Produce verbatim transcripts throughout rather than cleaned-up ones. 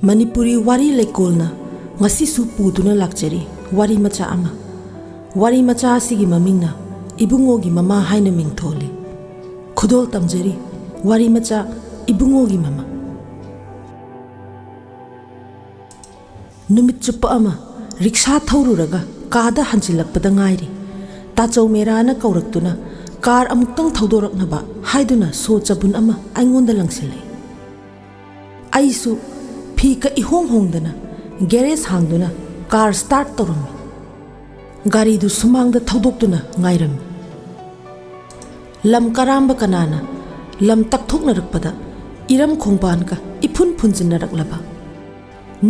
ꯃꯅꯤꯄꯨꯔꯤ ꯋꯥꯔꯤ ꯂꯩꯀꯣꯜꯅ ꯉꯁꯤꯁꯨ ꯄꯨꯗꯨꯅ ꯂꯥꯛꯆꯔꯤ ꯋꯥꯔꯤ ꯃꯆꯥ ꯑꯃ꯫ ꯋꯥꯔꯤ ꯃꯆꯥ ꯑꯁꯤꯒꯤ ꯃꯃꯤꯡꯅ ꯏꯕꯨꯡꯉꯣꯒꯤ ꯃꯃꯥ ꯍꯥꯏꯅ ꯃꯤꯡꯊꯣꯜꯂꯤ꯫ ꯈꯨꯗꯣꯜ ꯇꯝꯖꯔꯤ ꯋꯥꯔꯤ ꯃꯆꯥ ꯏꯕꯨꯡꯉꯣꯒꯤ ꯃꯃꯥ꯫ ꯅꯨꯃꯤꯠ ꯆꯨꯞꯄ ꯑꯃ ꯔꯤꯛꯁꯥ ꯊꯧꯔꯨꯔꯒ ꯀꯥꯗ ꯍꯟꯖꯤꯜꯂꯛꯄꯗ ꯉꯥꯏꯔꯤ꯫ ꯇꯥꯆꯧ ꯃꯦꯔꯥꯅ ꯀꯧꯔꯛꯇꯨꯅ ꯀꯥꯔ ꯑꯃꯨꯛꯇꯪ ꯊꯧꯗꯣꯔꯛꯅꯕ ꯍꯥꯏꯗꯨꯅ ꯁꯣ ꯆꯕꯨꯟ ꯑꯃ ꯑꯩꯉꯣꯟꯗ ꯂꯪꯁꯤꯜꯂꯛꯏ꯫ ꯑꯩꯁꯨ ꯐꯤꯀ ꯏꯍꯣꯡ ꯍꯣꯡꯗꯅ ꯒꯦꯔꯦꯖ ꯍꯥꯡꯗꯨꯅ ꯀꯥꯔ ꯁ꯭ꯇꯥꯔꯠ ꯇꯧꯔꯝꯃꯤ꯫ ꯒꯥꯔꯤꯗꯨ ꯁꯨꯃꯥꯡꯗ ꯊꯧꯗꯣꯛꯇꯨꯅ ꯉꯥꯏꯔꯝꯃꯤ꯫ ꯂꯝ ꯀꯔꯥꯝꯕ ꯀꯅꯥꯅ ꯂꯝ ꯇꯛꯊꯣꯛꯅꯔꯛꯄꯗ ꯏꯔꯝ ꯈꯣꯡꯕꯥꯟꯒ ꯏꯐꯨꯟ ꯐꯨꯟꯖꯤꯟꯅꯔꯛꯂꯕ,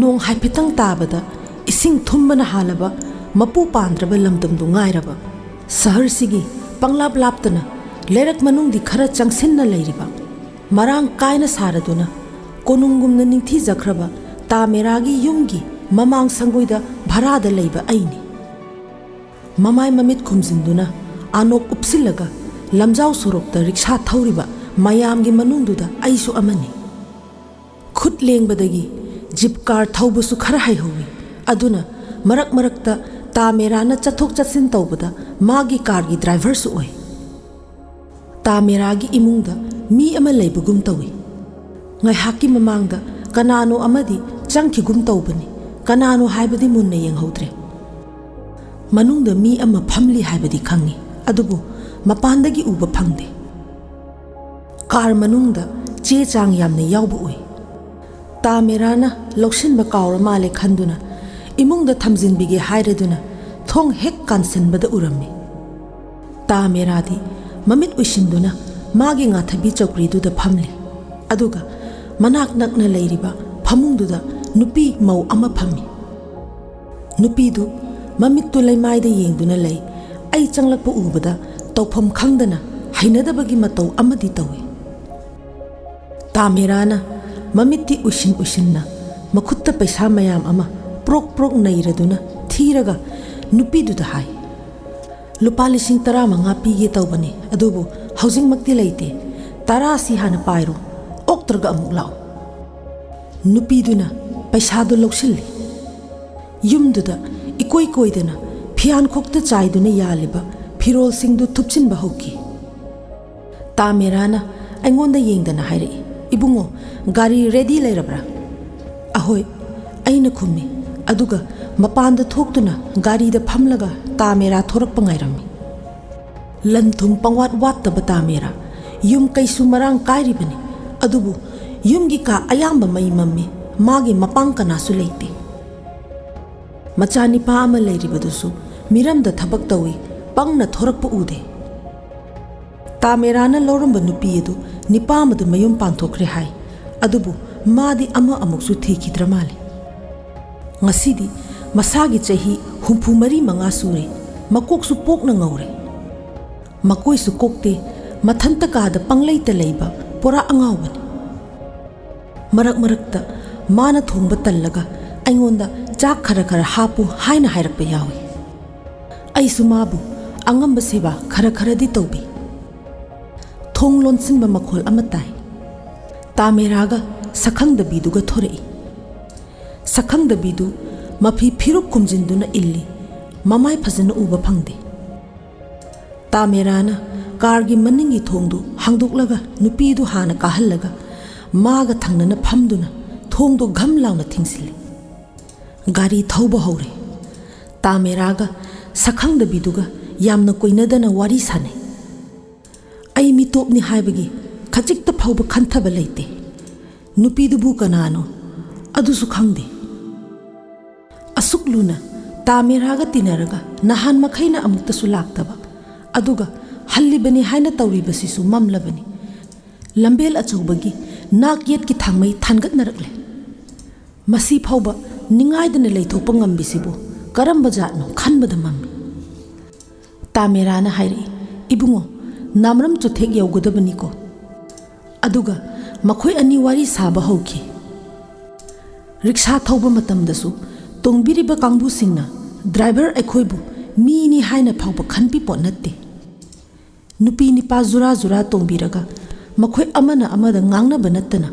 ꯅꯣꯡ ꯍꯥꯏꯐꯦꯠꯇꯪ ꯇꯥꯕꯗ ꯏꯁꯤꯡ ꯊꯨꯝꯕꯅ ꯍꯥꯜꯂꯕ ꯃꯄꯨ ꯄꯥꯟꯗ꯭ꯔꯕ ꯂꯝꯗꯝꯗꯨ ꯉꯥꯏꯔꯕ, ꯁꯍꯔꯁꯤꯒꯤ ꯄꯪꯂꯥꯞ ꯂꯥꯞꯇꯅ ꯂꯩꯔꯛ ꯃꯅꯨꯡꯗꯤ ꯈꯔ ꯆꯪꯁꯤꯟꯅ ꯂꯩꯔꯤꯕ, ꯃꯔꯥꯡ ꯀꯥꯏꯅ ꯁꯥꯔꯗꯨꯅ ꯀꯣꯅꯨꯡꯒꯨꯝꯅ ꯅꯤꯡꯊꯤꯖꯈ꯭ꯔꯕ ꯇꯥ ꯃꯦꯔꯥꯒꯤ ꯌꯨꯝꯒꯤ ꯃꯃꯥꯡ ꯁꯪꯒꯣꯏꯗ ꯚꯔꯥꯗ ꯂꯩꯕ ꯑꯩꯅꯤ꯫ ꯃꯃꯥꯏ ꯃꯃꯤꯠ ꯈꯨꯝꯖꯤꯟꯗꯨꯅ ꯑꯥꯅꯣꯛ ꯎꯞꯁꯤꯜꯂꯒ ꯂꯝꯖꯥꯎ ꯁꯣꯔꯣꯛꯇ ꯔꯤꯛꯁꯥ ꯊꯧꯔꯤꯕ ꯃꯌꯥꯝꯒꯤ ꯃꯅꯨꯡꯗꯨꯗ ꯑꯩꯁꯨ ꯑꯃꯅꯤ꯫ ꯈꯨꯠ ꯂꯦꯡꯕꯗꯒꯤ ꯖꯤꯞ ꯀꯥꯔ ꯊꯧꯕꯁꯨ ꯈꯔ ꯍꯩꯍꯧꯏ꯫ ꯑꯗꯨꯅ ꯃꯔꯛ ꯃꯔꯛꯇ ꯇꯥ ꯃꯦꯔꯥꯅ ꯆꯠꯊꯣꯛ ꯆꯠꯁꯤꯟ ꯇꯧꯕꯗ ꯃꯥꯒꯤ ꯀꯥꯔꯒꯤ ꯗ꯭ꯔꯥꯏꯚꯔꯁꯨ ꯑꯣꯏ꯫ ꯇꯥ ꯃꯦꯔꯥꯒꯤ ꯏꯃꯨꯡꯗ ꯃꯤ ꯑꯃ ꯂꯩꯕꯒꯨꯝ ꯇꯧꯏ꯫ ꯉꯥꯏꯍꯥꯛꯀꯤ ꯃꯃꯥꯡꯗ ꯀꯅꯥꯅꯣ ꯑꯃꯗꯤ ꯆꯪꯈꯤꯒꯨꯝ ꯇꯧꯕꯅꯤ꯫ ꯀꯅꯥꯅꯣ ꯍꯥꯏꯕꯗꯤ ꯃꯨꯟꯅ ꯌꯦꯡꯍꯧꯗ꯭ꯔꯦ꯫ ꯃꯅꯨꯡꯗ ꯃꯤ ꯑꯃ ꯐꯝꯂꯤ ꯍꯥꯏꯕꯗꯤ ꯈꯪꯏ, ꯑꯗꯨꯕꯨ ꯃꯄꯥꯟꯗꯒꯤ ꯎꯕ ꯐꯪꯗꯦ꯫ ꯀꯥꯔ ꯃꯅꯨꯡꯗ ꯆꯦ ꯆꯥꯡ ꯌꯥꯝꯅ ꯌꯥꯎꯕ ꯎꯏ꯫ ꯇꯥ ꯃꯦꯔꯥꯅ ꯂꯧꯁꯤꯟꯕ ꯀꯥꯎꯔ ꯃꯥꯜꯂꯦ ꯈꯟꯗꯨꯅ ꯏꯃꯨꯡꯗ ꯊꯝꯖꯤꯟꯕꯤꯒꯦ ꯍꯥꯏꯔꯗꯨꯅ ꯊꯣꯡ ꯍꯦꯛ ꯀꯥꯟꯁꯤꯟꯕꯗ ꯎꯔꯝꯃꯤ꯫ ꯇꯥ ꯃꯦꯔꯥꯗꯤ ꯃꯃꯤꯠ ꯎꯏꯁꯤꯟꯗꯨꯅ ꯃꯥꯒꯤ ꯉꯥꯊꯕꯤ ꯆꯧꯀ꯭ꯔꯤꯗꯨꯗ ꯐꯝꯂꯤ꯫ ꯑꯗꯨꯒ ꯃꯅꯥꯛ ꯅꯛꯅ ꯂꯩꯔꯤꯕ ꯐꯃꯨꯡꯗꯨꯗ ꯅꯨꯄꯤ ꯃꯧ ꯑꯃ ꯐꯝꯃꯤ꯫ ꯅꯨꯄꯤꯗꯨ ꯃꯃꯤꯠꯇꯨ ꯂꯩꯃꯥꯏꯗ ꯌꯦꯡꯗꯨꯅ ꯂꯩ꯫ ꯑꯩ ꯆꯪꯂꯛꯄ ꯎꯕꯗ ꯇꯧꯐꯝ ꯈꯪꯗꯅ ꯍꯩꯅꯗꯕꯒꯤ ꯃꯇꯧ ꯑꯃꯗꯤ ꯇꯧꯏ꯫ ꯇꯥ ꯃꯦꯔꯥꯅ ꯃꯃꯤꯠꯇꯤ ꯎꯏꯁꯤꯟ ꯎꯏꯁꯤꯟꯅ ꯃꯈꯨꯠꯇ ꯄꯩꯁꯥ ꯃꯌꯥꯝ ꯑꯃ ꯄ꯭ꯔꯣꯛ ꯄ꯭ꯔꯣꯛ ꯅꯩꯔꯗꯨꯅ ꯊꯤꯔꯒ ꯅꯨꯄꯤꯗꯨꯗ ꯍꯥꯏ, "ꯂꯨꯄꯥ ꯂꯤꯁꯤꯡ ꯇꯔꯥꯃꯉꯥ ꯄꯤꯒꯦ ꯇꯧꯕꯅꯤ, ꯑꯗꯨꯕꯨ ꯍꯧꯖꯤꯛꯃꯛꯇꯤ ꯂꯩꯇꯦ꯫ ꯇꯔꯥꯁꯤ ꯍꯥꯟꯅ ꯄꯥꯏꯔꯣ, ꯑꯣꯛꯇ꯭ꯔꯒ ꯑꯃꯨꯛ ꯂꯥꯛꯑꯣ꯫" ꯅꯨꯄꯤꯗꯨꯅ ꯄꯩꯁꯥꯗꯨ ꯂꯧꯁꯤꯜꯂꯤ꯫ ꯌꯨꯝꯗꯨꯗ ꯏꯀꯣꯏ ꯀꯣꯏꯗꯅ ꯐꯤꯌꯥꯟꯈꯣꯛꯇ ꯆꯥꯏꯗꯨꯅ ꯌꯥꯜꯂꯤꯕ ꯐꯤꯔꯣꯜꯁꯤꯡꯗꯨ ꯊꯨꯞꯆꯤꯟꯕ ꯍꯧꯈꯤ꯫ ꯇꯥ ꯃꯦꯔꯥꯅ ꯑꯩꯉꯣꯟꯗ ꯌꯦꯡꯗꯅ ꯍꯥꯏꯔꯛꯏ, "ꯏꯕꯨꯡꯉꯣ, ꯒꯥꯔꯤ ꯔꯦꯗꯤ ꯂꯩꯔꯕ꯭ꯔꯥ?" "ꯑꯍꯣꯏ," ꯑꯩꯅ ꯈꯨꯝꯃꯤ꯫ ꯑꯗꯨꯒ ꯃꯄꯥꯟꯗ ꯊꯣꯛꯇꯨꯅ ꯒꯥꯔꯤꯗ ꯐꯝꯂꯒ ꯇꯥ ꯃꯦꯔꯥ ꯊꯣꯔꯛꯄ ꯉꯥꯏꯔꯝꯃꯤ꯫ ꯂꯟ ꯊꯨꯝ ꯄꯪꯋꯥꯠ ꯋꯥꯠꯇꯕ ꯇꯥ ꯃꯦꯔꯥ꯫ ꯌꯨꯝ ꯀꯩꯁꯨ ꯃꯔꯥꯡ ꯀꯥꯏꯔꯤꯕꯅꯤ, ꯑꯗꯨꯕꯨ ꯌꯨꯝꯒꯤ ꯀꯥ ꯑꯌꯥꯝꯕ ꯃꯩ ꯃꯝꯃꯤ꯫ ꯃꯥꯒꯤ ꯃꯄꯥꯡ ꯀꯅꯥꯁꯨ ꯂꯩꯇꯦ꯫ ꯃꯆꯥꯅꯤꯄꯥ ꯑꯃ ꯂꯩꯔꯤꯕꯗꯨꯁꯨ ꯃꯤꯔꯝꯗ ꯊꯕꯛ ꯇꯧꯏ, ꯄꯪꯅ ꯊꯣꯔꯛꯄ ꯎꯗꯦ꯫ ꯇꯥ ꯃꯦꯔꯥꯅ ꯂꯧꯔꯝꯕ ꯅꯨꯄꯤ ꯑꯗꯨ ꯅꯤꯄꯥ ꯑꯃꯗ ꯃꯌꯨꯝ ꯄꯥꯟꯊꯣꯛꯈ꯭ꯔꯦ ꯍꯥꯏ, ꯑꯗꯨꯕꯨ ꯃꯥꯗꯤ ꯑꯃ ꯑꯃꯨꯛꯁꯨ ꯊꯤꯈꯤꯗ꯭ꯔ ꯃꯥꯜꯂꯦ꯫ ꯉꯁꯤꯗꯤ ꯃꯁꯥꯒꯤ ꯆꯍꯤ ꯍꯨꯝꯐꯨ ꯃꯔꯤ ꯃꯉꯥ ꯁꯨꯔꯦ, ꯃꯀꯣꯛꯁꯨ ꯄꯣꯛꯅ ꯉꯧꯔꯦ꯫ ꯃꯀꯣꯏꯁꯨ ꯀꯣꯛꯇꯦ, ꯃꯊꯟꯇ ꯀꯥꯗ ꯄꯪꯂꯩꯇ ꯂꯩꯕ ꯄꯨꯔꯥ ꯑꯉꯥꯎꯕꯅꯤ꯫ ꯃꯔꯛ ꯃꯔꯛꯇ ꯃꯥꯅ ꯊꯣꯡꯕ ꯇꯜꯂꯒ ꯑꯩꯉꯣꯟꯗ ꯆꯥꯛ ꯈꯔ ꯈꯔ ꯍꯥꯞꯄꯨ ꯍꯥꯏꯅ ꯍꯥꯏꯔꯛꯄ ꯌꯥꯎꯏ꯫ ꯑꯩꯁꯨ ꯃꯥꯕꯨ ꯑꯉꯝꯕ ꯁꯦꯕꯥ ꯈꯔ ꯈꯔꯗꯤ ꯇꯧꯕꯤ꯫ ꯊꯣꯡ ꯂꯣꯟꯁꯤꯟꯕ ꯃꯈꯣꯜ ꯑꯃ ꯇꯥꯏ꯫ ꯇꯥ ꯃꯦꯔꯥꯒ ꯁꯛꯈꯪꯗꯕꯤꯗꯨꯒ ꯊꯣꯔꯛꯏ꯫ ꯁꯛꯈꯪꯗꯕꯤꯗꯨ ꯃꯐꯤ ꯐꯤꯔꯨꯛ ꯈꯨꯝꯖꯤꯟꯗꯨꯅ ꯏꯜꯂꯤ꯫ ꯃꯃꯥꯏ ꯐꯖꯅ ꯎꯕ ꯐꯪꯗꯦ꯫ ꯇꯥ ꯃꯦꯔꯥꯅ ꯀꯥꯔꯒꯤ ꯃꯅꯤꯡꯒꯤ ꯊꯣꯡꯗꯨ ꯍꯥꯡꯗꯣꯛꯂꯒ ꯅꯨꯄꯤꯗꯨ ꯍꯥꯟꯅ ꯀꯥꯍꯜꯂꯒ ꯃꯥꯒ ꯊꯪꯅꯅ ꯐꯝꯗꯨꯅ ꯊꯣꯡꯗꯣ ꯘꯝ ꯂꯥꯎꯅ ꯊꯤꯡꯖꯤꯜꯂꯤ꯫ ꯒꯥꯔꯤ ꯊꯧꯕ ꯍꯧꯔꯦ꯫ ꯇꯥ ꯃꯦꯔꯥꯒ ꯁꯛꯈꯪꯗꯕꯤꯗꯨꯒ ꯌꯥꯝꯅ ꯀꯣꯏꯅꯗꯅ ꯋꯥꯔꯤ ꯁꯥꯟꯅꯩ꯫ ꯑꯩ ꯃꯤꯇꯣꯞꯅꯤ ꯍꯥꯏꯕꯒꯤ ꯈꯖꯤꯛꯇ ꯐꯥꯎꯕ ꯈꯟꯊꯕ ꯂꯩꯇꯦ꯫ ꯅꯨꯄꯤꯗꯨꯕꯨ ꯀꯅꯥꯅꯣ ꯑꯗꯨꯁꯨ ꯈꯪꯗꯦ꯫ ꯑꯁꯨꯛ ꯂꯨꯅ ꯇꯥ ꯃꯦꯔꯥꯒ ꯇꯤꯟꯅꯔꯒ ꯅꯍꯥꯟ ꯃꯈꯩꯅ ꯑꯃꯨꯛꯇꯁꯨ ꯂꯥꯛꯇꯕ, ꯑꯗꯨꯒ ꯍꯜꯂꯤꯕꯅꯤ ꯍꯥꯏꯅ ꯇꯧꯔꯤꯕꯁꯤꯁꯨ ꯃꯝꯂꯕꯅꯤ꯫ ꯂꯝꯕꯦꯜ ꯑꯆꯧꯕꯒꯤ ꯅꯥꯛ ꯌꯦꯠꯀꯤ ꯊꯥꯡꯃꯩ ꯊꯥꯡꯒꯠꯅꯔꯛꯂꯦ꯫ ꯃꯁꯤ ꯐꯥꯎꯕ ꯅꯤꯡꯉꯥꯏꯗꯅ ꯂꯩꯊꯣꯛꯄ ꯉꯝꯕꯤꯁꯤꯕꯨ ꯀꯔꯝꯕ ꯖꯥꯠꯅꯣ ꯈꯟꯕꯗ ꯃꯝꯃꯤ꯫ ꯇꯥ ꯃꯦꯔꯥꯅ ꯍꯥꯏꯔꯛꯏ, "ꯏꯕꯨꯡꯉꯣ, ꯅꯥꯃꯔꯝ ꯆꯨꯊꯦꯛ ꯌꯧꯒꯗꯕꯅꯤꯀꯣ"꯫ ꯑꯗꯨꯒ ꯃꯈꯣꯏ ꯑꯅꯤ ꯋꯥꯔꯤ ꯁꯥꯕ ꯍꯧꯈꯤ꯫ ꯔꯤꯛꯁꯥ ꯊꯧꯕ ꯃꯇꯝꯗꯁꯨ ꯇꯣꯡꯕꯤꯔꯤꯕ ꯀꯥꯡꯕꯨꯁꯤꯡꯅ ꯗ꯭ꯔꯥꯏꯚꯔ ꯑꯩꯈꯣꯏꯕꯨ ꯃꯤꯅꯤ ꯍꯥꯏꯅ ꯐꯥꯎꯕ ꯈꯟꯕꯤ ꯄꯣꯠ ꯅꯠꯇꯦ꯫ ꯅꯨꯄꯤ ꯅꯤꯄꯥ ꯖꯨꯔꯥ ꯖꯨꯔꯥ ꯇꯣꯡꯕꯤꯔꯒ ꯃꯈꯣꯏ ꯑꯃꯅ ꯑꯃꯗ ꯉꯥꯡꯅꯕ ꯅꯠꯇꯅ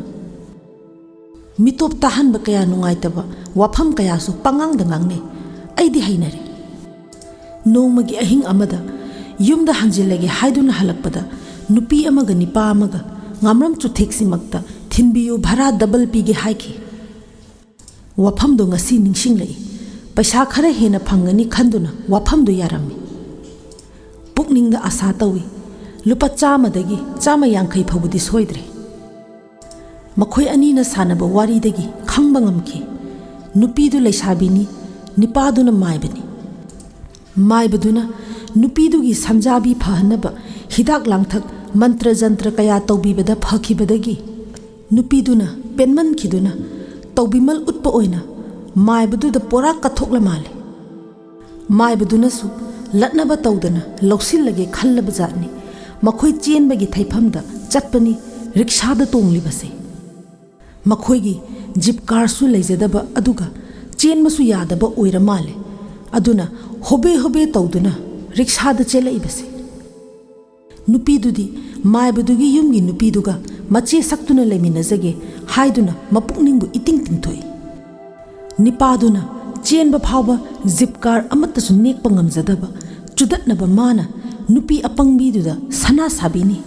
ꯃꯤꯇꯣꯞ ꯇꯥꯍꯟꯕ ꯀꯌꯥ ꯅꯨꯡꯉꯥꯏꯇꯕ ꯋꯥꯐꯝ ꯀꯌꯥꯁꯨ ꯄꯉꯥꯡꯗ ꯉꯥꯡꯅꯩ꯫ ꯑꯩꯗꯤ ꯍꯩꯅꯔꯦ꯫ ꯅꯣꯡꯃꯒꯤ ꯑꯍꯤꯡ ꯑꯃꯗ ꯌꯨꯝꯗ ꯍꯟꯖꯤꯜꯂꯒꯦ ꯍꯥꯏꯗꯨꯅ ꯍꯜꯂꯛꯄꯗ, ꯅꯨꯄꯤ ꯑꯃꯒ ꯅꯤꯄꯥ ꯑꯃꯒ ꯉꯥꯝꯔꯝ ꯆꯨꯊꯦꯛꯁꯤꯃꯛꯇ "ꯊꯤꯟꯕꯤꯌꯨ, ꯚꯔꯥ ꯗꯕꯜ ꯄꯤꯒꯦ" ꯍꯥꯏꯈꯤ꯫ ꯋꯥꯐꯝꯗꯣ ꯉꯁꯤ ꯅꯤꯡꯁꯤꯡꯂꯛꯏ꯫ ꯄꯩꯁꯥ ꯈꯔ ꯍꯦꯟꯅ ꯐꯪꯒꯅꯤ ꯈꯟꯗꯨꯅ ꯋꯥꯐꯝꯗꯨ ꯌꯥꯔꯝꯃꯤ꯫ ꯄꯨꯛꯅꯤꯡꯗ ꯑꯁꯥ ꯇꯧꯏ꯫ ꯂꯨꯄꯥ ꯆꯥꯝꯃꯗꯒꯤ ꯆꯥꯝꯃ ꯌꯥꯡꯈꯩ ꯐꯥꯎꯕꯗꯤ ꯁꯣꯏꯗ꯭ꯔꯦ꯫ ꯃꯈꯣꯏ ꯑꯅꯤꯅ ꯁꯥꯟꯅꯕ ꯋꯥꯔꯤꯗꯒꯤ ꯈꯪꯕ ꯉꯝꯈꯤ, ꯅꯨꯄꯤꯗꯨ ꯂꯩꯁꯥꯕꯤꯅꯤ, ꯅꯤꯄꯥꯗꯨꯅ ꯃꯥꯏꯕꯅꯤ꯫ ꯃꯥꯏꯕꯗꯨꯅ ꯅꯨꯄꯤꯗꯨꯒꯤ ꯁꯝꯖꯥꯕꯤ ꯐꯍꯟꯅꯕ ꯍꯤꯗꯥꯛ ꯂꯥꯡꯊꯛ, ꯃꯟꯇ꯭ꯔ ꯖꯟꯇ꯭ꯔ ꯀꯌꯥ ꯇꯧꯕꯤꯕꯗ ꯐꯈꯤꯕꯗꯒꯤ ꯅꯨꯄꯤꯗꯨꯅ ꯄꯦꯟꯃꯟꯈꯤꯗꯨꯅ ꯇꯧꯕꯤꯃꯜ ꯎꯠꯄ ꯑꯣꯏꯅ ꯃꯥꯏꯕꯗꯨꯗ ꯄꯣꯔꯥ ꯀꯠꯊꯣꯛꯂ ꯃꯥꯜꯂꯦ꯫ ꯃꯥꯏꯕꯗꯨꯅꯁꯨ ꯂꯠꯅꯕ ꯇꯧꯗꯅ ꯂꯧꯁꯤꯜꯂꯒꯦ ꯈꯜꯂꯕ ꯖꯥꯠꯅꯤ꯫ ꯃꯈꯣꯏ ꯆꯦꯟꯕꯒꯤ ꯊꯩꯐꯝꯗ ꯆꯠꯄꯅꯤ ꯔꯤꯛꯁꯥꯗ ꯇꯣꯡꯂꯤꯕꯁꯦ꯫ ꯃꯈꯣꯏꯒꯤ ꯖꯤꯞ ꯀꯥꯔꯁꯨ ꯂꯩꯖꯗꯕ, ꯑꯗꯨꯒ ꯆꯦꯟꯕꯁꯨ ꯌꯥꯗꯕ ꯑꯣꯏꯔ ꯃꯥꯜꯂꯦ꯫ ꯑꯗꯨꯅ ꯍꯣꯕꯦ ꯍꯣꯕꯦ ꯇꯧꯗꯨꯅ ꯔꯤꯛꯁꯥꯗ ꯆꯦꯜꯂꯛꯏꯕꯁꯦ꯫ ꯅꯨꯄꯤꯗꯨꯗꯤ ꯃꯥꯏꯕꯗꯨꯒꯤ ꯌꯨꯝꯒꯤ ꯅꯨꯄꯤꯗꯨꯒ ꯃꯆꯦ ꯁꯛꯇꯨꯅ ꯂꯩꯃꯤꯟꯅꯖꯒꯦ ꯍꯥꯏꯗꯨꯅ ꯃꯄꯨꯛꯅꯤꯡꯕꯨ ꯏꯇꯤꯡ ꯇꯤꯡꯊꯣꯛꯏ꯫ ꯅꯤꯄꯥꯗꯨꯅ ꯆꯦꯟꯕ ꯐꯥꯎꯕ ꯖꯤꯞ ꯀꯥꯔ ꯑꯃꯠꯇꯁꯨ ꯅꯦꯛꯄ ꯉꯝꯖꯗꯕ ꯆꯨꯗꯠꯅꯕ ꯃꯥꯅ ꯅꯨꯄꯤ ꯑꯄꯪꯕꯤꯗꯨꯗ ꯁꯅꯥ ꯁꯥꯕꯤꯅꯤ꯫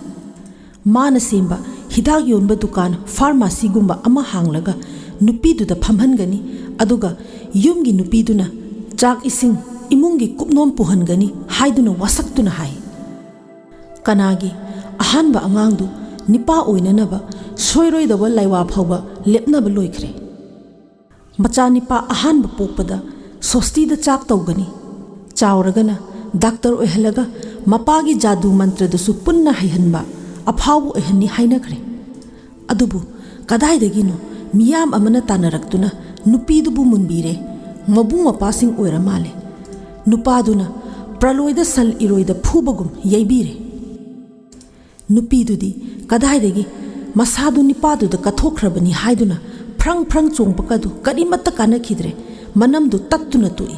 ꯃꯥꯅ ꯁꯦꯝꯕ ꯍꯤꯗꯥꯛ ꯌꯣꯟꯕ ꯗꯨꯀꯥꯟ, ꯐꯥꯔꯃꯥꯁꯤꯒꯨꯝꯕ ꯑꯃ ꯍꯥꯡꯂꯒ ꯅꯨꯄꯤꯗꯨꯗ ꯐꯝꯍꯟꯒꯅꯤ, ꯑꯗꯨꯒ ꯌꯨꯝꯒꯤ ꯅꯨꯄꯤꯗꯨꯅ ꯆꯥꯛ ꯏꯁꯤꯡ, ꯏꯃꯨꯡꯒꯤ ꯀꯨꯞꯅꯣꯝ ꯄꯨꯍꯟꯒꯅꯤ ꯍꯥꯏꯗꯨꯅ ꯋꯥꯁꯛꯇꯨꯅ ꯍꯥꯏ꯫ ꯀꯅꯥꯒꯤ ꯑꯍꯥꯟꯕ ꯑꯉꯥꯡꯗꯨ ꯅꯤꯄꯥ ꯑꯣꯏꯅꯅꯕ ꯁꯣꯏꯔꯣꯏꯗꯕ ꯂꯥꯏꯋꯥ ꯐꯥꯎꯕ ꯂꯦꯞꯅꯕ ꯂꯣꯏꯈ꯭ꯔꯦ꯫ ꯃꯆꯥꯅꯤꯄꯥ ꯑꯍꯥꯟꯕ ꯄꯣꯛꯄꯗ ꯁꯣꯁꯇꯤꯗ ꯆꯥꯛ ꯇꯧꯒꯅꯤ, ꯆꯥꯎꯔꯒꯅ ꯗꯥꯛꯇꯔ ꯑꯣꯏꯍꯜꯂꯒ ꯃꯄꯥꯒꯤ ꯖꯥꯗꯨ ꯃꯟꯇ꯭ꯔꯗꯨꯁꯨ ꯄꯨꯟꯅ ꯍꯩꯍꯟꯕ, ꯑꯐꯥꯎꯕ ꯑꯣꯏꯍꯟꯅꯤ ꯍꯥꯏꯅꯈ꯭ꯔꯦ꯫ ꯑꯗꯨꯕꯨ ꯀꯗꯥꯏꯗꯒꯤꯅꯣ ꯃꯤꯌꯥꯝ ꯑꯃꯅ ꯇꯥꯟꯅꯔꯛꯇꯨꯅ ꯅꯨꯄꯤꯗꯨꯕꯨ ꯃꯨꯟꯕꯤꯔꯦ꯫ ꯃꯕꯨꯡ ꯃꯧꯄ꯭ꯋꯥꯁꯤꯡ ꯑꯣꯏꯔ ꯃꯥꯜꯂꯦ꯫ ꯅꯨꯄꯥꯗꯨꯅ ꯄ꯭ꯔꯂꯣꯏꯗ ꯁꯟ ꯏꯔꯣꯏꯗ ꯐꯨꯕꯒꯨꯝ ꯌꯩꯕꯤꯔꯦ꯫ ꯅꯨꯄꯤꯗꯨꯗꯤ ꯀꯗꯥꯏꯗꯒꯤ ꯃꯁꯥꯗꯨ ꯅꯤꯄꯥꯗꯨꯗ ꯀꯠꯊꯣꯛꯈ꯭ꯔꯕꯅꯤ ꯍꯥꯏꯗꯨꯅ ꯐ꯭ꯔꯪ ꯐ꯭ꯔꯪ ꯆꯣꯡꯕꯒꯗꯨ ꯀꯔꯤꯃꯠꯇ ꯀꯥꯟꯅꯈꯤꯗ꯭ꯔꯦ꯫ ꯃꯅꯝꯗꯨ ꯇꯠꯇꯨꯅ ꯇꯣꯛꯏ꯫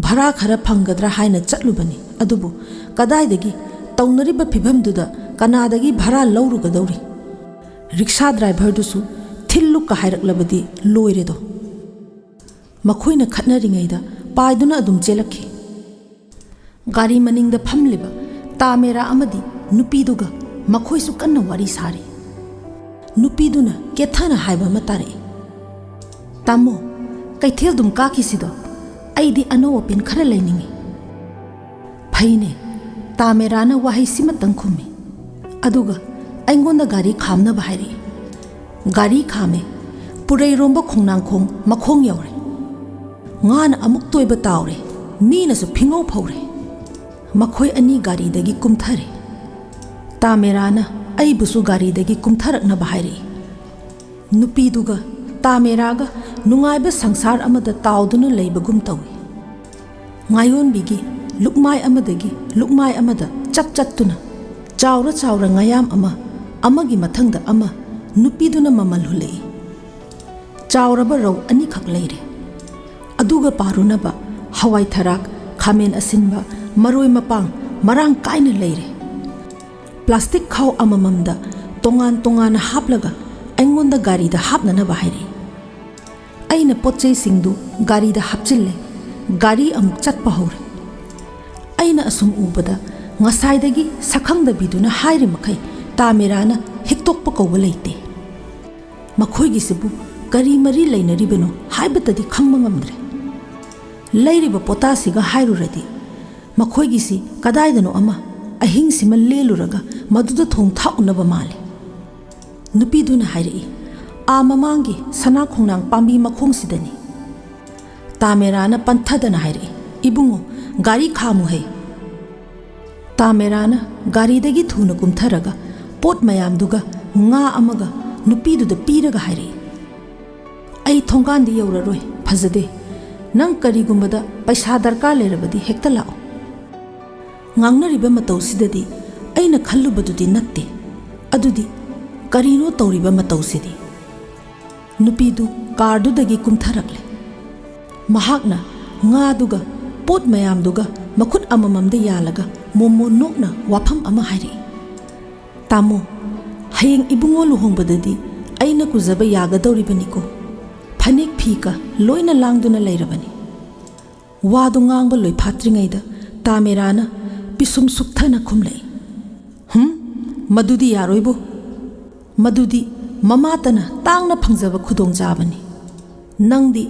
ꯚꯔꯥ ꯈꯔ ꯐꯪꯒꯗ꯭ꯔꯥ ꯍꯥꯏꯅ ꯆꯠꯂꯨꯕꯅꯤ, ꯑꯗꯨꯕꯨ ꯀꯗꯥꯏꯗꯒꯤ? ꯇꯧꯅꯔꯤꯕ ꯐꯤꯚꯝꯗꯨꯗ ꯀꯅꯥꯗꯒꯤ ꯚꯔꯥ ꯂꯧꯔꯨꯒꯗꯧꯔꯤ? ꯔꯤꯛꯁꯥ ꯗ꯭ꯔꯥꯏꯚꯔꯗꯨꯁꯨ ꯊꯤꯜꯂꯨꯛꯀ ꯍꯥꯏꯔꯛꯂꯕꯗꯤ ꯂꯣꯏꯔꯦꯗꯣ꯫ ꯃꯈꯣꯏꯅ ꯈꯠꯅꯔꯤꯉꯩꯗ ꯄꯥꯏꯗꯨꯅ ꯑꯗꯨꯝ ꯆꯦꯜꯂꯛꯈꯤ꯫ ꯒꯥꯔꯤ ꯃꯅꯤꯡꯗ ꯐꯝꯂꯤꯕ ꯇꯥꯃꯦꯔꯥ ꯑꯃꯗꯤ ꯅꯨꯄꯤꯗꯨꯒ ꯃꯈꯣꯏꯁꯨ ꯀꯟꯅ ꯋꯥꯔꯤ ꯁꯥꯔꯤ꯫ ꯅꯨꯄꯤꯗꯨꯅ ꯀꯦꯊꯅ ꯍꯥꯏꯕ ꯑꯃ ꯇꯥꯔꯛꯏ, "ꯇꯥꯃꯣ, ꯀꯩꯊꯦꯜꯗꯨꯝ ꯀꯥꯈꯤꯁꯤꯗꯣ, ꯑꯩꯗꯤ ꯑꯅꯧ ꯑꯄꯦꯟ ꯈꯔ ꯂꯩꯅꯤꯡꯏ꯫" "ꯐꯩꯅꯦ꯫" ꯇꯥꯃꯦꯔꯥꯅ ꯋꯥꯍꯩ ꯁꯤꯃꯇꯪ ꯈꯨꯝꯃꯤ꯫ ꯑꯗꯨꯒ ꯑꯩꯉꯣꯟꯗ ꯒꯥꯔꯤ ꯈꯥꯝꯅꯕ ꯍꯥꯏꯔꯛꯏ꯫ ꯒꯥꯔꯤ ꯈꯥꯝꯃꯦ꯫ ꯄꯨꯔꯩꯔꯣꯝꯕ ꯈꯣꯡꯅꯥꯡꯈꯣꯡ ꯃꯈꯣꯡ ꯌꯧꯔꯦ꯫ ꯉꯥꯅ ꯑꯃꯨꯛ ꯇꯣꯏꯕ ꯇꯥꯎꯔꯦ꯫ ꯃꯤꯅꯁꯨ ꯐꯤꯉꯧ ꯐꯧꯔꯦ꯫ ꯃꯈꯣꯏ ꯑꯅꯤ ꯒꯥꯔꯤꯗꯒꯤ ꯀꯨꯝꯊꯔꯦ꯫ ꯇꯥꯃꯦꯔꯥꯅ ꯑꯩꯕꯨꯁꯨ ꯒꯥꯔꯤꯗꯒꯤ ꯀꯨꯝꯊꯔꯛꯅꯕ ꯍꯥꯏꯔꯛꯏ꯫ ꯅꯨꯄꯤꯗꯨꯒ ꯇꯥꯃꯦꯔꯥꯒ ꯅꯨꯡꯉꯥꯏꯕ ꯁꯪꯁꯥꯔ ꯑꯃꯗ ꯇꯥꯎꯗꯨꯅ ꯂꯩꯕꯒꯨꯝ ꯇꯧꯏ꯫ ꯉꯥꯌꯣꯟꯕꯤꯒꯤ ꯂꯨꯛꯃꯥꯏ ꯑꯃꯗꯒꯤ ꯂꯨꯛꯃꯥꯏ ꯑꯃꯗ ꯆꯠ ꯆꯠꯇꯨꯅ ꯆꯥꯎꯔ ꯆꯥꯎꯔ ꯉꯥꯌꯥꯝ ꯑꯃ ꯑꯃꯒꯤ ꯃꯊꯪꯗ ꯑꯃ ꯅꯨꯄꯤꯗꯨꯅ ꯃꯃꯜ ꯍꯨꯜꯂꯛꯏ꯫ ꯆꯥꯎꯔꯕ ꯔꯧ ꯑꯅꯤꯈꯛ ꯂꯩꯔꯦ꯫ ꯑꯗꯨꯒ ꯄꯥꯔꯨꯅꯕ ꯍꯋꯥꯏ ꯊꯔꯥꯛ, ꯈꯥꯃꯦꯟ ꯑꯁꯤꯟꯕ, ꯃꯔꯣꯏ ꯃꯄꯥꯡ ꯃꯔꯥꯡ ꯀꯥꯏꯅ ꯂꯩꯔꯦ꯫ ꯄ꯭ꯂꯥꯁꯇꯤꯛ ꯈꯥꯎ ꯑꯃꯃꯝꯗ ꯇꯣꯉꯥꯟ ꯇꯣꯉꯥꯟꯅ ꯍꯥꯞꯂꯒ ꯑꯩꯉꯣꯟꯗ ꯒꯥꯔꯤꯗ ꯍꯥꯞꯅꯅꯕ ꯍꯥꯏꯔꯛꯏ꯫ ꯑꯩꯅ ꯄꯣꯠ ꯆꯩꯁꯤꯡꯗꯨ ꯒꯥꯔꯤꯗ ꯍꯥꯞꯆꯤꯜꯂꯦ꯫ ꯒꯥꯔꯤ ꯑꯃꯨꯛ ꯆꯠꯄ ꯍꯧꯔꯦ꯫ ꯑꯩꯅ ꯑꯁꯨꯝ ꯎꯕꯗ ꯉꯁꯥꯏꯗꯒꯤ ꯁꯛꯈꯪꯗꯕꯤꯗꯨꯅ ꯍꯥꯏꯔꯤ ꯃꯈꯩ ꯇꯥꯃꯦꯔꯥꯅ ꯍꯤꯛꯇꯣꯛꯄ ꯀꯧꯕ ꯂꯩꯇꯦ꯫ ꯃꯈꯣꯏꯒꯤꯁꯤꯕꯨ ꯀꯔꯤ ꯃꯔꯤ ꯂꯩꯅꯔꯤꯕꯅꯣ ꯍꯥꯏꯕꯇꯗꯤ ꯈꯪꯕ ꯉꯝꯗ꯭ꯔꯦ꯫ ꯂꯩꯔꯤꯕ ꯄꯣꯇꯥꯁꯤꯒ ꯍꯥꯏꯔꯨꯔꯗꯤ ꯃꯈꯣꯏꯒꯤꯁꯤ ꯀꯗꯥꯏꯗꯅꯣ ꯑꯃ ꯑꯍꯤꯡꯁꯤꯃ ꯂꯦꯜꯂꯨꯔꯒ ꯃꯗꯨꯗ ꯊꯣꯡ ꯊꯥꯛꯎꯅꯕ ꯃꯥꯜꯂꯤ꯫ ꯅꯨꯄꯤꯗꯨꯅ ꯍꯥꯏꯔꯛꯏ, "ꯑꯥ ꯃꯃꯥꯡꯒꯤ ꯁꯅꯥ ꯈꯣꯡꯅꯥꯡ ꯄꯥꯝꯕꯤ ꯃꯈꯣꯡꯁꯤꯗꯅꯤ꯫" ꯇꯥꯃꯦꯔꯥꯅ ꯄꯟꯊꯗꯅ ꯍꯥꯏꯔꯛꯏ, "ꯏꯕꯨꯡꯉꯣ, ꯒꯥꯔꯤ ꯈꯥꯝꯃꯨꯍꯦ!" ꯇꯥꯃꯦꯔꯥꯅ ꯒꯥꯔꯤꯗꯒꯤ ꯊꯨꯅ ꯀꯨꯝꯊꯔꯒ ꯄꯣꯠ ꯃꯌꯥꯝꯗꯨꯒ ꯉꯥ ꯑꯃꯒ ꯅꯨꯄꯤꯗꯨꯗ ꯄꯤꯔꯒ ꯍꯥꯏꯔꯛꯏ, "ꯑꯩ ꯊꯣꯡꯒꯥꯟꯗꯤ ꯌꯧꯔꯔꯣꯏ, ꯐꯖꯗꯦ꯫ ꯅꯪ ꯀꯔꯤꯒꯨꯝꯕꯗ ꯄꯩꯁꯥ ꯗꯔꯀꯥꯔ ꯂꯩꯔꯕꯗꯤ ꯍꯦꯛꯇ ꯂꯥꯛꯑꯣ꯫" ꯉꯥꯡꯅꯔꯤꯕ ꯃꯇꯧꯁꯤꯗꯗꯤ ꯑꯩꯅ ꯈꯜꯂꯨꯕꯗꯨꯗꯤ ꯅꯠꯇꯦ꯫ ꯑꯗꯨꯗꯤ ꯀꯔꯤꯅꯣ ꯇꯧꯔꯤꯕ ꯃꯇꯧꯁꯤꯗꯤ? ꯅꯨꯄꯤꯗꯨ ꯀꯥꯔꯗꯨꯗꯒꯤ ꯀꯨꯝꯊꯔꯛꯂꯦ꯫ ꯃꯍꯥꯛꯅ ꯉꯥꯗꯨꯒ ꯄꯣꯠ ꯃꯌꯥꯝꯗꯨꯒ ꯃꯈꯨꯠ ꯑꯃꯃꯝꯗ ꯌꯥꯜꯂꯒ ꯃꯣꯃꯣ ꯅꯣꯛꯅ ꯋꯥꯐꯝ ꯑꯃ ꯍꯥꯏꯔꯛꯏ꯫ "ꯇꯥꯃꯣ, "ꯍꯌꯦꯡ ꯏꯕꯨꯡꯉꯣ ꯂꯨꯍꯣꯡꯕꯗꯗꯤ ꯑꯩꯅ ꯀꯨꯖꯕ ꯌꯥꯒꯗꯧꯔꯤꯕꯅꯤꯀꯣ꯫ ꯐꯅꯦꯛ ꯐꯤꯒ ꯂꯣꯏꯅ ꯂꯥꯡꯗꯨꯅ ꯂꯩꯔꯕꯅꯤ꯫" ꯋꯥꯗꯨ ꯉꯥꯡꯕ ꯂꯣꯏꯐꯥꯠꯇ꯭ꯔꯤꯉꯩꯗ ꯇꯥꯃꯦꯔꯥꯅ ꯄꯤꯁꯨꯝ ꯁꯨꯛꯊꯅ ꯈꯨꯝꯂꯛꯏ, "ꯍꯨꯝ, ꯃꯗꯨꯗꯤ ꯌꯥꯔꯣꯏꯕꯨ꯫ ꯃꯗꯨꯗꯤ ꯃꯃꯥꯇꯅ ꯇꯥꯡꯅ ꯐꯪꯖꯕ ꯈꯨꯗꯣꯡꯆꯥꯕꯅꯤ꯫ ꯅꯪꯗꯤ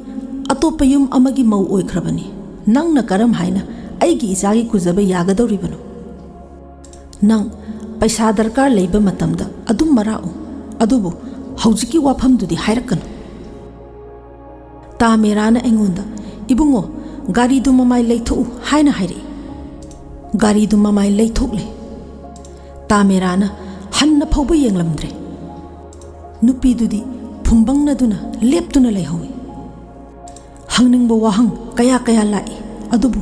ꯑꯇꯣꯞꯄ ꯌꯨꯝ ꯑꯃꯒꯤ ꯃꯧ ꯑꯣꯏꯈ꯭ꯔꯕꯅꯤ꯫ ꯅꯪꯅ ꯀꯔꯝ ꯍꯥꯏꯅ ꯑꯩꯒꯤ ꯏꯆꯥꯒꯤ ꯀꯨꯖꯕ ꯌꯥꯒꯗꯧꯔꯤꯕꯅꯣ? ꯅꯪ ꯄꯩꯁꯥ ꯗꯔꯀꯥꯔ ꯂꯩꯕ ꯃꯇꯝꯗ ꯑꯗꯨꯝ ꯃꯔꯥꯛꯎ, ꯑꯗꯨꯕꯨ ꯍꯧꯖꯤꯛꯀꯤ ꯋꯥꯐꯝꯗꯨꯗꯤ ꯍꯥꯏꯔꯛꯀꯅꯨ꯫" ꯇꯥꯃꯦꯔꯥꯅ ꯑꯩꯉꯣꯟꯗ, "ꯏꯕꯨꯡꯉꯣ, ꯒꯥꯔꯤꯗꯨ ꯃꯃꯥꯏ ꯂꯩꯊꯣꯛꯎ" ꯍꯥꯏꯅ ꯍꯥꯏꯔꯛꯏ꯫ ꯒꯥꯔꯤꯗꯨ ꯃꯃꯥꯏ ꯂꯩꯊꯣꯛꯂꯦ꯫ ꯇꯥꯃꯦꯔꯥꯅ ꯍꯟꯅ ꯐꯥꯎꯕ ꯌꯦꯡꯂꯝꯗ꯭ꯔꯦ꯫ ꯅꯨꯄꯤꯗꯨꯗꯤ ꯐꯨꯝꯕꯪꯅꯗꯨꯅ ꯂꯦꯞꯇꯨꯅ ꯂꯩꯍꯧꯏ꯫ ꯍꯪꯅꯤꯡꯕ ꯋꯥꯍꯪ ꯀꯌꯥ ꯀꯌꯥ ꯂꯥꯛꯏ, ꯑꯗꯨꯕꯨ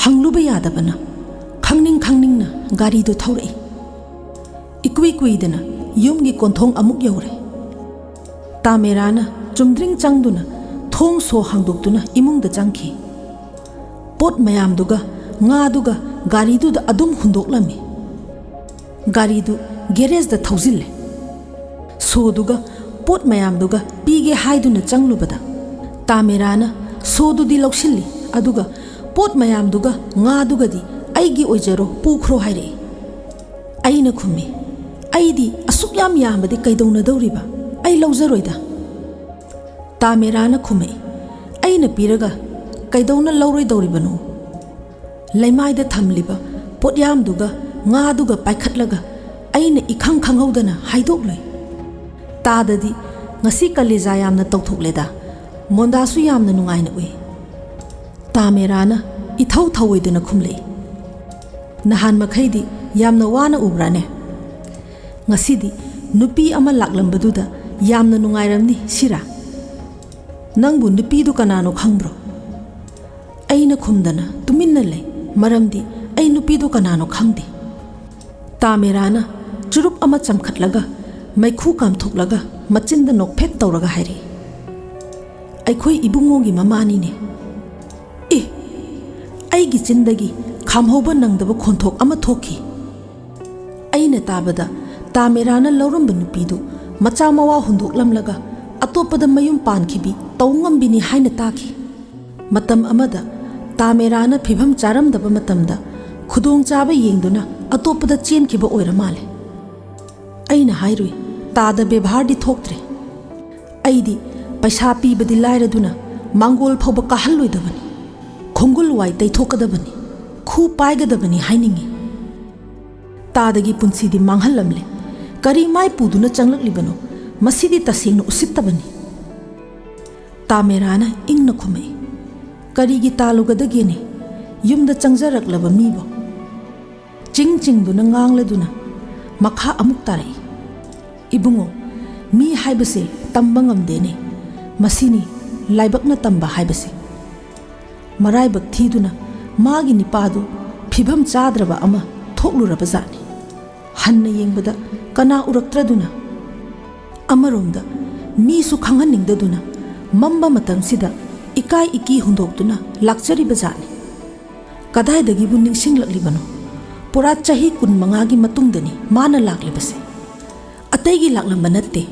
ꯍꯪꯂꯨꯕ ꯌꯥꯗꯕꯅ ꯈꯪꯅꯤꯡ ꯈꯪꯅꯤꯡꯅ ꯒꯥꯔꯤꯗꯨ ꯊꯧꯔꯛꯏ꯫ ꯏꯀꯨꯏ ꯀꯨꯏꯗꯅ ꯌꯨꯝꯒꯤ ꯀꯣꯟꯊꯣꯡ ꯑꯃꯨꯛ ꯌꯧꯔꯦ꯫ ꯇꯥꯃꯦꯔꯥꯅ ꯆꯨꯝꯗ꯭ꯔꯤꯡ ꯆꯪꯗꯨꯅ ꯊꯣꯡ ꯁꯣ ꯍꯥꯡꯗꯣꯛꯇꯨꯅ ꯏꯃꯨꯡꯗ ꯆꯪꯈꯤ꯫ ꯄꯣꯠ ꯃꯌꯥꯝꯗꯨꯒ ꯉꯥꯗꯨꯒ ꯒꯥꯔꯤꯗꯨꯗ ꯑꯗꯨꯝ ꯍꯨꯟꯗꯣꯛꯂꯝꯃꯤ꯫ ꯒꯥꯔꯤꯗꯨ ꯒꯦꯔꯦꯖꯗ ꯊꯧꯖꯤꯜꯂꯦ꯫ ꯁꯣꯗꯨꯒ ꯄꯣꯠ ꯃꯌꯥꯝꯗꯨꯒ ꯄꯤꯒꯦ ꯍꯥꯏꯗꯨꯅ ꯆꯪꯂꯨꯕꯗ ꯇꯥꯃꯦꯔꯥꯅ ꯁꯣꯗꯨꯗꯤ ꯂꯧꯁꯤꯜꯂꯤ, ꯑꯗꯨꯒ ꯄꯣꯠ ꯃꯌꯥꯝꯗꯨꯒ ꯉꯥꯗꯨꯒꯗꯤ "ꯑꯩꯒꯤ ꯑꯣꯏꯖꯔꯣ, ꯄꯨꯈ꯭ꯔꯣ" ꯍꯥꯏꯔꯛꯏ꯫ ꯑꯩꯅ ꯈꯨꯝꯃꯤ, "ꯑꯩꯗꯤ ꯑꯁꯨꯛ ꯌꯥꯝ ꯌꯥꯝꯕꯗꯤ ꯀꯩꯗꯧꯅꯗꯧꯔꯤꯕ? ꯑꯩ ꯂꯧꯖꯔꯣꯏꯗ꯫" ꯇꯥꯃꯦꯔꯥꯅ ꯈꯨꯝꯃꯛꯏ, "ꯑꯩꯅ ꯄꯤꯔꯒ ꯀꯩꯗꯧꯅ ꯂꯧꯔꯣꯏꯗꯧꯔꯤꯕꯅꯣ?" ꯂꯩꯃꯥꯏꯗ ꯊꯝꯂꯤꯕ ꯄꯣꯠꯌꯥꯝꯗꯨꯒ ꯉꯥꯗꯨꯒ ꯄꯥꯏꯈꯠꯂꯒ ꯑꯩꯅ ꯏꯈꯪ ꯈꯪꯍꯧꯗꯅ ꯍꯥꯏꯗꯣꯛꯂꯨꯏ꯫ ꯇꯥꯗꯗꯤ ꯉꯁꯤ ꯀꯂꯦꯖꯥ ꯌꯥꯝꯅ ꯇꯧꯊꯣꯛꯂꯦꯗ, ꯃꯣꯟꯗꯥꯁꯨ ꯌꯥꯝꯅ ꯅꯨꯡꯉꯥꯏꯅ ꯎꯏ꯫ ꯇꯥꯃꯦꯔꯥꯅ ꯏꯊꯧ ꯊꯧꯑꯣꯏꯗꯅ ꯈꯨꯝꯂꯛꯏ, "ꯅꯍꯥꯟ ꯃꯈꯩꯗꯤ ꯌꯥꯝꯅ ꯋꯥꯅ ꯎꯕ꯭ꯔꯥꯅꯦ? ꯉꯁꯤꯗꯤ ꯅꯨꯄꯤ ꯑꯃ ꯂꯥꯛꯂꯝꯕꯗꯨꯗ ꯌꯥꯝꯅ ꯅꯨꯡꯉꯥꯏꯔꯝꯅꯤ ꯁꯤꯔꯥ? ꯅꯪꯕꯨ ꯅꯨꯄꯤꯗꯨ ꯀꯅꯥꯅꯣ ꯈꯪꯕ꯭ꯔꯣ?" ꯑꯩꯅ ꯈꯨꯝꯗꯅ ꯇꯨꯃꯤꯟꯅ ꯂꯩ, ꯃꯔꯝꯗꯤ ꯑꯩ ꯅꯨꯄꯤꯗꯨ ꯀꯅꯥꯅꯣ ꯈꯪꯗꯦ꯫ ꯇꯥꯃꯦꯔꯥꯅ ꯆꯨꯔꯨꯞ ꯑꯃ ꯆꯝꯈꯠꯂꯒ ꯃꯩꯈꯨ ꯀꯥꯝꯊꯣꯛꯂꯒ ꯃꯆꯤꯟꯗ ꯅꯣꯛꯐꯦꯠ ꯇꯧꯔꯒ ꯍꯥꯏꯔꯛꯏ, "ꯑꯩꯈꯣꯏ ꯏꯕꯨꯡꯉꯣꯒꯤ ꯃꯃꯥꯅꯤꯅꯦ꯫" ꯑꯦ! ꯑꯩꯒꯤ ꯆꯤꯟꯗꯒꯤ ꯈꯥꯝꯍꯧꯕ ꯅꯪꯗꯕ ꯈꯣꯟꯊꯣꯛ ꯑꯃ ꯊꯣꯛꯈꯤ꯫ ꯑꯩꯅ ꯇꯥꯕꯗ ꯇꯥꯃꯦꯔꯥꯅ ꯂꯧꯔꯝꯕ ꯅꯨꯄꯤꯗꯨ ꯃꯆꯥ ꯃꯋꯥ ꯍꯨꯟꯗꯣꯛꯂꯝꯂꯒ ꯑꯇꯣꯞꯄꯗ ꯃꯌꯨꯝ ꯄꯥꯟꯈꯤꯕꯤ ꯇꯧ ꯉꯝꯕꯤꯅꯤ ꯍꯥꯏꯅ ꯇꯥꯈꯤ꯫ ꯃꯇꯝ ꯑꯃꯗ ꯇꯥꯃꯦꯔꯥꯅ ꯐꯤꯚꯝ ꯆꯥꯔꯝꯗꯕ ꯃꯇꯝꯗ ꯈꯨꯗꯣꯡꯆꯥꯕ ꯌꯦꯡꯗꯨꯅ ꯑꯇꯣꯞꯄꯗ ꯆꯦꯟꯈꯤꯕ ꯑꯣꯏꯔ ꯃꯥꯜꯂꯦ꯫ ꯑꯩꯅ ꯍꯥꯏꯔꯨꯏ, "ꯇꯥꯗ ꯕꯦꯕꯥꯔꯗꯤ ꯊꯣꯛꯇ꯭ꯔꯦ꯫ ꯑꯩꯗꯤ ꯄꯩꯁꯥ ꯄꯤꯕꯗꯤ ꯂꯥꯏꯔꯗꯨꯅ ꯃꯥꯡꯒꯣꯜ ꯐꯥꯎꯕ ꯀꯥꯍꯜꯂꯣꯏꯗꯕꯅꯤ, ꯈꯣꯡꯒꯨꯜ ꯋꯥꯏ ꯇꯩꯊꯣꯛꯀꯗꯕꯅꯤ, ꯈꯨ ꯄꯥꯏꯒꯗꯕꯅꯤ ꯍꯥꯏꯅꯤꯡꯏ꯫ ꯇꯥꯗꯒꯤ ꯄꯨꯟꯁꯤꯗꯤ ꯃꯥꯡꯍꯜꯂꯝꯂꯦ꯫ ꯀꯔꯤ ꯃꯥꯏ ꯄꯨꯗꯨꯅ ꯆꯪꯂꯛꯂꯤꯕꯅꯣ? ꯃꯁꯤꯗꯤ ꯇꯁꯦꯡꯅ ꯎꯁꯤꯠꯇꯕꯅꯤ꯫" ꯇꯥꯃꯦꯔꯥꯅ ꯏꯪꯅ ꯈꯨꯝꯃꯛꯏ, "ꯀꯔꯤꯒꯤ ꯇꯥꯜꯂꯨꯒꯗꯒꯦꯅꯦ? ꯌꯨꯝꯗ ꯆꯪꯖꯔꯛꯂꯕ ꯃꯤꯕꯨ?" ꯆꯤꯡ ꯆꯤꯡꯗꯨꯅ ꯉꯥꯡꯂꯗꯨꯅ ꯃꯈꯥ ꯑꯃꯨꯛ ꯇꯥꯔꯛꯏ, "ꯏꯕꯨꯡꯉꯣ, ꯃꯤ ꯍꯥꯏꯕꯁꯦ ꯇꯝꯕ ꯉꯝꯗꯦꯅꯦ꯫ ꯃꯁꯤꯅꯤ ꯂꯥꯏꯕꯛꯅ ꯇꯝꯕ ꯍꯥꯏꯕꯁꯦ꯫" ꯃꯔꯥꯏꯕꯛ ꯊꯤꯗꯨꯅ ꯃꯥꯒꯤ ꯅꯤꯄꯥꯗꯨ ꯐꯤꯚꯝ ꯆꯥꯗ꯭ꯔꯕ ꯑꯃ ꯊꯣꯛꯂꯨꯔꯕ ꯖꯥꯠꯅꯤ꯫ ꯍꯟꯅ ꯌꯦꯡꯕꯗ ꯀꯅꯥ ꯎꯔꯛꯇ꯭ꯔꯗꯨꯅ? ꯑꯃꯔꯣꯝꯗ ꯃꯤꯁꯨ ꯈꯪꯍꯟꯅꯤꯡꯗꯗꯨꯅ ꯃꯝꯕ ꯃꯇꯝꯁꯤꯗ ꯏꯀꯥꯏ ꯏꯀꯤ ꯍꯨꯟꯗꯣꯛꯇꯨꯅ ꯂꯥꯛꯆꯔꯤꯕ ꯖꯥꯠꯅꯤ꯫ ꯀꯗꯥꯏꯗꯒꯤꯕꯨ ꯅꯤꯡꯁꯤꯡꯂꯛꯂꯤꯕꯅꯣ? ꯄꯨꯔꯥ ꯆꯍꯤ ꯀꯨꯟꯃꯉꯥꯒꯤ ꯃꯇꯨꯡꯗꯅꯤ ꯃꯥꯅ ꯂꯥꯛꯂꯤꯕꯁꯦ꯫ ꯑꯇꯩꯒꯤ ꯂꯥꯛꯂꯝꯕ ꯅꯠꯇꯦ,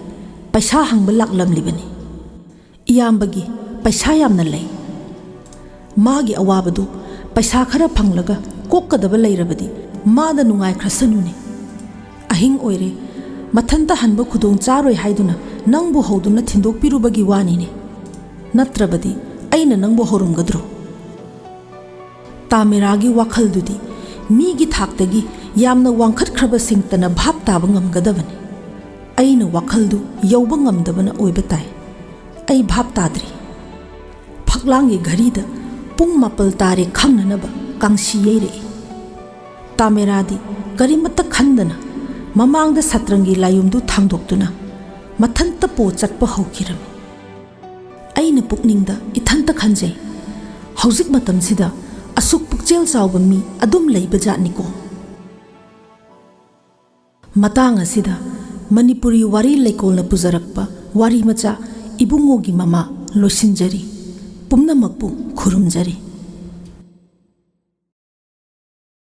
ꯄꯩꯁꯥ ꯍꯪꯕ ꯂꯥꯛꯂꯝꯂꯤꯕꯅꯤ꯫ ꯏꯌꯥꯝꯕꯒꯤ ꯄꯩꯁꯥ ꯌꯥꯝꯅ ꯂꯩ꯫ ꯃꯥꯒꯤ ꯑꯋꯥꯕꯗꯨ ꯄꯩꯁꯥ ꯈꯔ ꯐꯪꯂꯒ ꯀꯣꯛꯀꯗꯕ ꯂꯩꯔꯕꯗꯤ ꯃꯥꯗ ꯅꯨꯡꯉꯥꯏꯈ꯭ꯔꯁꯅꯨꯅꯦ꯫ ꯑꯍꯤꯡ ꯑꯣꯏꯔꯦ, ꯃꯊꯟꯇ ꯍꯟꯕ ꯈꯨꯗꯣꯡ ꯆꯥꯔꯣꯏ ꯍꯥꯏꯗꯨꯅ ꯅꯪꯕꯨ ꯍꯧꯗꯨꯅ ꯊꯤꯟꯗꯣꯛꯄꯤꯔꯨꯕꯒꯤ ꯋꯥꯅꯤꯅꯦ꯫ ꯅꯠꯇ꯭ꯔꯕꯗꯤ ꯑꯩꯅ ꯅꯪꯕꯨ ꯍꯧꯔꯝꯒꯗ꯭ꯔꯣ? ꯇꯥꯃꯤꯔꯥꯒꯤ ꯋꯥꯈꯜꯗꯨꯗꯤ ꯃꯤꯒꯤ ꯊꯥꯛꯇꯒꯤ ꯌꯥꯝꯅ ꯋꯥꯡꯈꯠꯈ꯭ꯔꯕꯁꯤꯡꯇꯅ ꯚꯥꯞ ꯇꯥꯕ ꯉꯝꯒꯗꯕꯅꯤ꯫ ꯑꯩꯅ ꯋꯥꯈꯜꯗꯨ ꯌꯧꯕ ꯉꯝꯗꯕꯅ ꯑꯣꯏꯕ ꯇꯥꯏ꯫ ꯑꯩ ꯚꯥꯞ ꯇꯥꯗ꯭ꯔꯤ꯫ ꯐꯛꯂꯥꯡꯒꯤ ꯘꯔꯤꯗ ꯄꯨꯡ ꯃꯥꯄꯜ ꯇꯥꯔꯦ ꯈꯪꯅꯅꯕ ꯀꯥꯡꯁꯤ ꯌꯩꯔꯛꯏ꯫ ꯇꯥꯃꯦꯔꯥꯗꯤ ꯀꯔꯤꯃꯠꯇ ꯈꯟꯗꯅ ꯃꯃꯥꯡꯗ ꯁꯇ꯭ꯔꯪꯒꯤ ꯂꯥꯏꯌꯨꯝꯗꯨ ꯊꯥꯡꯗꯣꯛꯇꯨꯅ ꯃꯊꯟꯇ ꯄꯣ ꯆꯠꯄ ꯍꯧꯈꯤꯔꯝꯃꯤ꯫ ꯑꯩꯅ ꯄꯨꯛꯅꯤꯡꯗ ꯏꯊꯟꯇ ꯈꯟꯖꯩ, "ꯍꯧꯖꯤꯛ ꯃꯇꯝꯁꯤꯗ ꯑꯁꯨꯛ ꯄꯨꯛꯆꯦꯜ ꯆꯥꯎꯕ ꯃꯤ ꯑꯗꯨꯝ ꯂꯩꯕ ꯖꯥꯠꯅꯤꯀꯣ"꯫ ꯃꯇꯥꯡ ꯑꯁꯤꯗ ꯃꯅꯤꯄꯨꯔꯤ ꯋꯥꯔꯤ ꯂꯩꯀꯣꯜꯅ ꯄꯨꯖꯔꯛꯄ ꯋꯥꯔꯤ ꯃꯆꯥ ꯏꯕꯨꯡꯉꯣꯒꯤ ꯃꯃꯥ ꯂꯣꯏꯁꯤꯟꯖꯔꯤ꯫ ꯄꯨꯝꯅꯃꯛꯄꯨ ꯈꯨꯔꯨꯝꯖꯔꯤ꯫